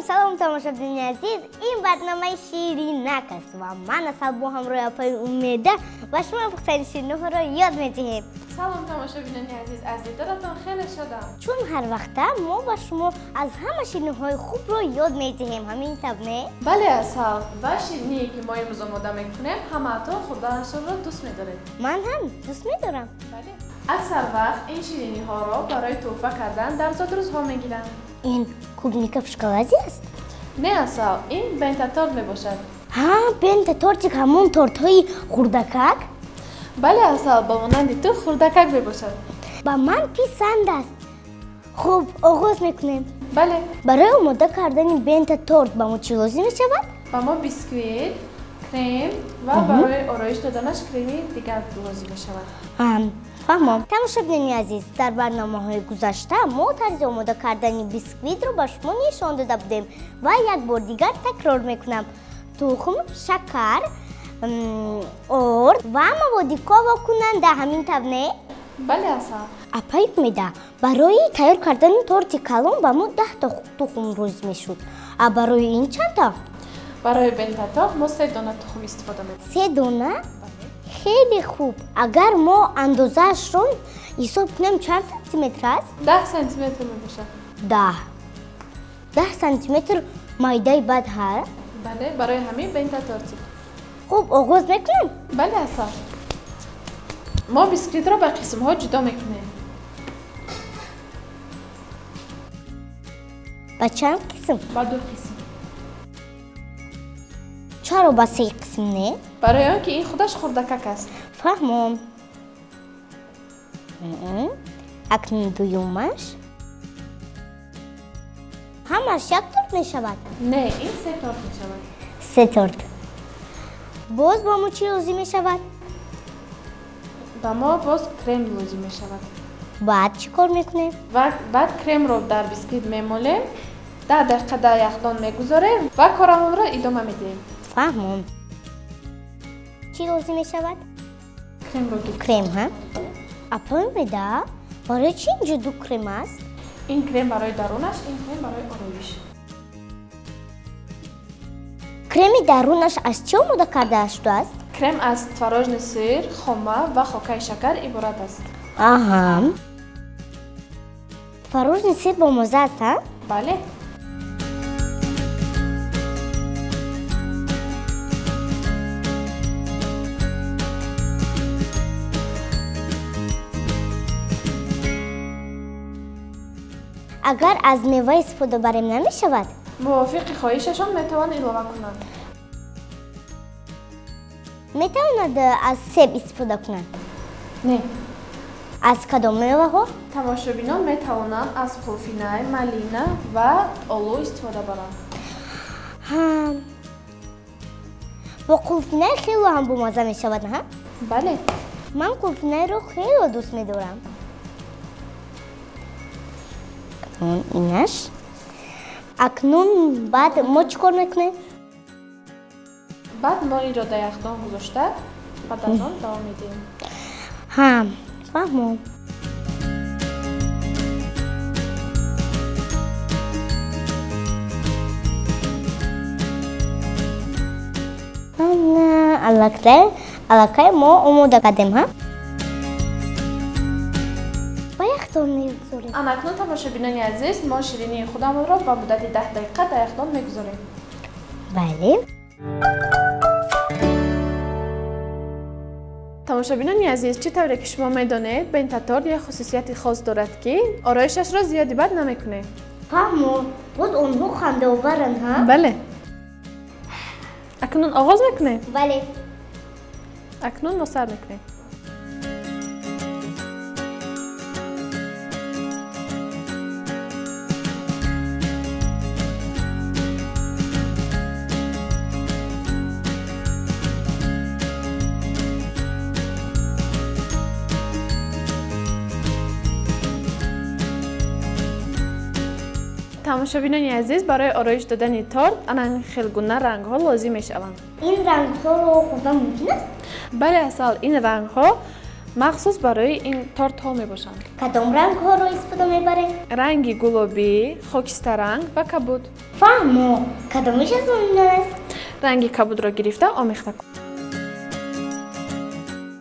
Салом, салом, тамошобинони азиз. Ин барномаи Ширинак аст ва ман Асал бо ҳамроҳи апаи Умеда ба шумо пухтани ширинуҳоро ёд медиҳем. Салом, тамошобинони азиз, аз дидоратон хеле шодам. Чун ҳар вақта мо ба шумо аз ҳама ширинуҳои хубро ёд медиҳем, ҳамин тавр не? Бале, Асал, ва шириние ки мо имрӯз омода мекунем, ҳамаатон хӯрданашонро дӯст медоред. Ман ҳам дӯст медорам. Бале. Аксар вақт ин шириниҳоро барои тӯҳфа кардан дар зодрӯзҳо мегиранд. Ин клубника в шоколаде аст? Не, Асал, ин бента-торт мебошад. Ҳа, бента-тортик ҳамон тортҳои хурдакак? Бале, Асал, ба монанди ту хурдакак мебошад. Ба ман писанд аст. Хуб, оғоз мекунем. Бале. Барои омода кардани бента-торт ба мо чӣ лозим мешавад? Ба мо бисквит, крем ва барои ороиш доданаш креми дигар лозим мешавад. Фаҳмом. Тамошобинони азиз, дар барномаҳои гузашта мо тарзи омода кардани бисквитро ба шумо нишон дода будем ва як бор дигар такрор мекунам. Тухм, шакар, орд ва маводи ковокунанда, ҳамин тавр не? Бале, Асал. Апаи Умеда, барои тайёр кардани торти калон ба мо 10 тухм лозим мешуд. А барои ин чандта? Барои бента-торт мо 3 дона тухм истифода мекунем. 3 дона? Хеле хуб. Агар мо андозаашро ҳисоб кунем, чанд сантиметр аст? 10 сантиметр мебошад. 10. 10 сантиметр майдаи бад ҳа? Бале, барои ҳамин бента-тортик. Хуб, оғоз мекунем? Бале, Асал. Мо бисквитро ба қисмҳо ҷудо мекунем. Ба чанд қисм? Ба 2 қисм. Чаро ба 3 қисм не? Барои он ки ин худаш хурдакак аст. Фаҳмом. Акнун дуюмаш. Ҳамаш як торт мешавад? Не, ин 3 торт мешавад. 3 торт. Боз ба мо чӣ лозим мешавад? Ба мо боз крем лозим мешавад. Баъд чӣ кор мекунем? Баъд кремро дар бисквит мемолем, 10 дақиқа дар яхдон мегузорем ва корамонро идома медиҳем. Фаҳмом. Чӣ лозим мешавад? Кремро гир. Крем, ҳа? Апаи Умеда, барои чӣ инҷо 2 крем аст? Ин крем барои дарунаш, ин крем барои ороиш. Креми дарунаш аз чӣ омода карда шудааст? Крем аз творожный сыр, хома ва хокаи шакар иборат аст. Аҳа. Творожный сыр бомазза аст, ҳа? Бале. Агар аз мева истифода барем намешавад? Мувофиқи хоҳишашон метавон илова кунанд. Метавонад аз себ истифода кунанд? Не. Аз кадом меваҳо? Тамошобинон метавонанд аз қулфинай, малина ва олу истифода баранд. Ҳа. Бо қулфинай хело ҳам бомазза мешавад, ҳа? Бале. Ман қулфинайро хело дӯст медорам. Инаш. Акнун баъд мо чӣ кор мекунем? Баъд мо инро дар яхдон гузошта, баъд аз он давом медиҳем. Ҳа, фаҳмом. Ана, аллакай мо омода кардем, ҳа? Ба яхдон мегузорем. Анакнун, тамошобинони азиз, мо ширинии худамонро ба муддати 10 дақиқа дар яхдон мегузорем. Бале. Тамошобинони азиз, чӣ тавре ки шумо медонед, бента-торт як хусусияти хос дорад, ки ороишашро зиёди бад намекунем. Фаҳмом. Боз онҳо хандаоваранд, ҳа? Бале. Акнун оғоз мекунем? Бале. Акнун мо сар мекунем. Тамошобинони азиз, барои ороиш додани торт ана ҳамин хел гуна рангҳо лозим мешаванд. Ин рангҳоро хӯрдан мумкин аст? Бале, Асал, ин рангҳо Махсус барои ин тортҳо мебошанд. Кадом рангҳоро истифода мебарем? Ранги гулобӣ, хокистаранг ва кабуд. Фаҳмо, кадомиш аз он аст? Ранги кабудро гирифта омехта кун.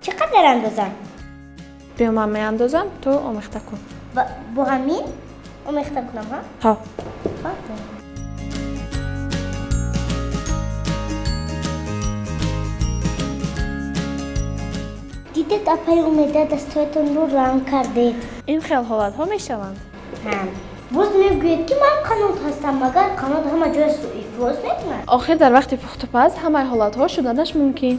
Чӣ қадар андозам? Биё ман меандозам, ту омехта кун. Бо ҳамин омехта кунам, ҳа? Ҳа. Фаҳмо. Дидед, апаи Умеда, дастҳоятонро ранг кардед. Ин хел ҳолатҳо мешаванд. Ҳа. Боз мегӯед, ки ман қанот ҳастам, магар қанот ҳама ҷоя ифлос мекунад? Охир дар вақти пухтупаз ҳамаи ҳолатҳо шуданаш мумкин.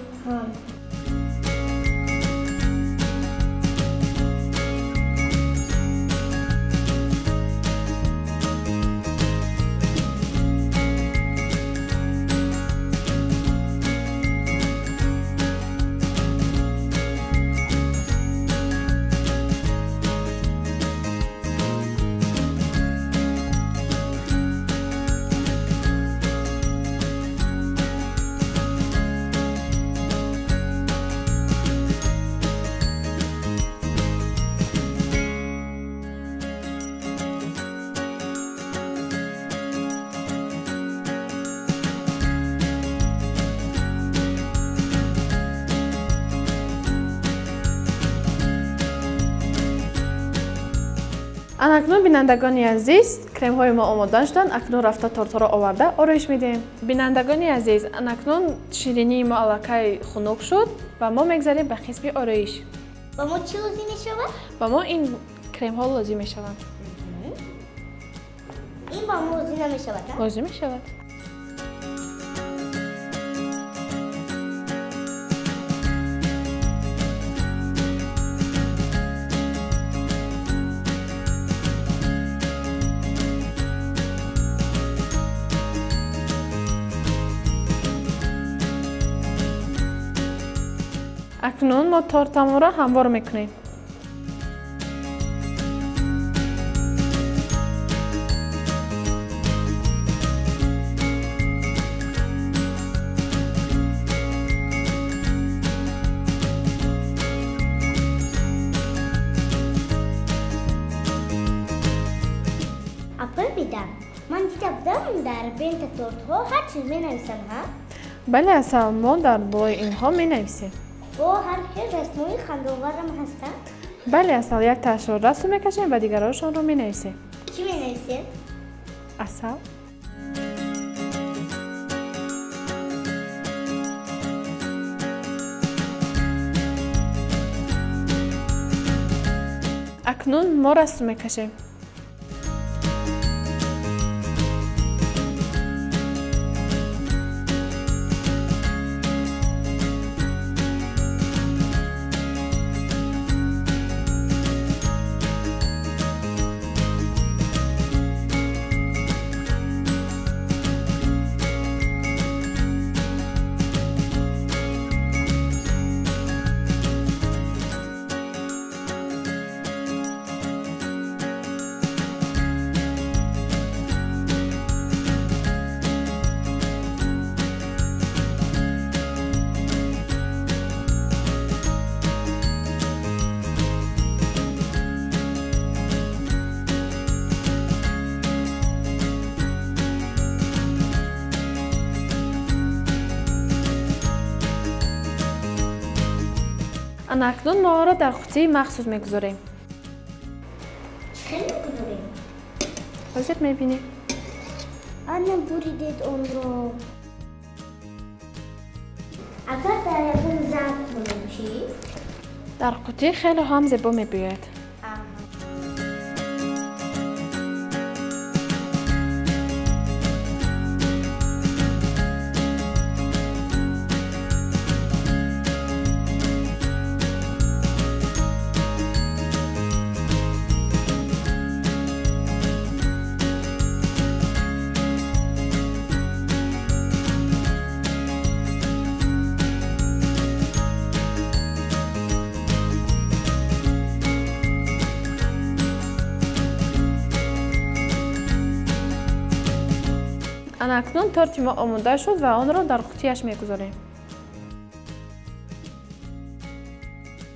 Анакнун, бинандагони азиз, кремҳои мо омода шуданд. Акнун рафта тортҳоро оварда ороиш медиҳем. Бинандагони азиз, анакнун ширинии мо аллакай хунук шуд ва мо мегзарем ба қисми ороиш. Ба мо чӣ лозим мешавад? Ба мо ин кремҳо лозим мешаванд. Ин ба мо лозим намешавад? Лозим мешавад. Акнун мо тортамонро ҳамвор мекунем. Апаи Умеда, ман дида будам, дар бента тортҳо ҳар чиз менависанд, ҳа? Бале, Асал, мо дар болои инҳо менависем. Бо ҳар хел расмҳои хандоварам ҳастанд? Бале, Асал, яктаашро расм мекашем ва дигарошонро менависем. Чӣ менависем? Асал. Акнун мо расм мекашем. Ана акнун мо онро дар қутии махсус мегузорем. Чӣ хел мегузорем? Ҳозир мебинем. Ана буридед онро. Агар дар ягон зарф монем чӣ? Дар қутӣ хеле ҳам зебо мебиёяд. Ана акнун торти мо омода шуд ва онро дар қутияш мегузорем.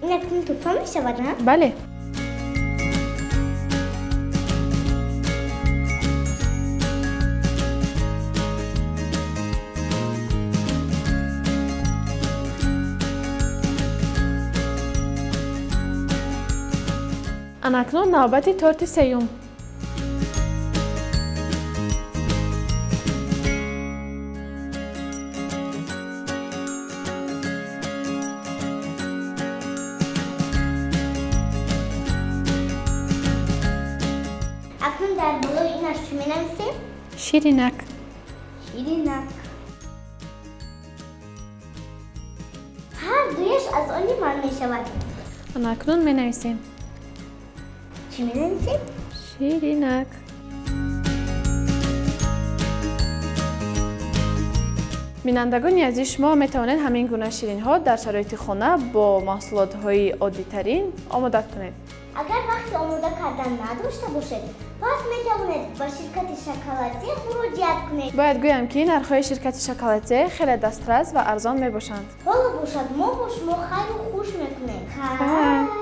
Ин акнун туфа мешавад, на? Бале. Анакнун навбати торти сеюм. Акнун дар болои инаш чӣ менависем? Ширинак. Ширинак. Ҳар дуяш аз они ман мешавад. Анакнун менависем. Чӣ менависем? Ширинак. Бинандагони азиз, шумо метавонед ҳамин гуна ширинҳо дар шароити хона бо маҳсулотҳои оддитарин омода кунед. Агар вақти омода кардан надошта бошед, пас метавонед ба ширкати Шоколаде муроҷиат кунед. Бояд гӯям, ки нархҳои ширкати Шоколаде хеле дастрас ва арзон мебошанд. Ҳоло бошад, мо бо шумо хайру хуш мекунем. Хайр.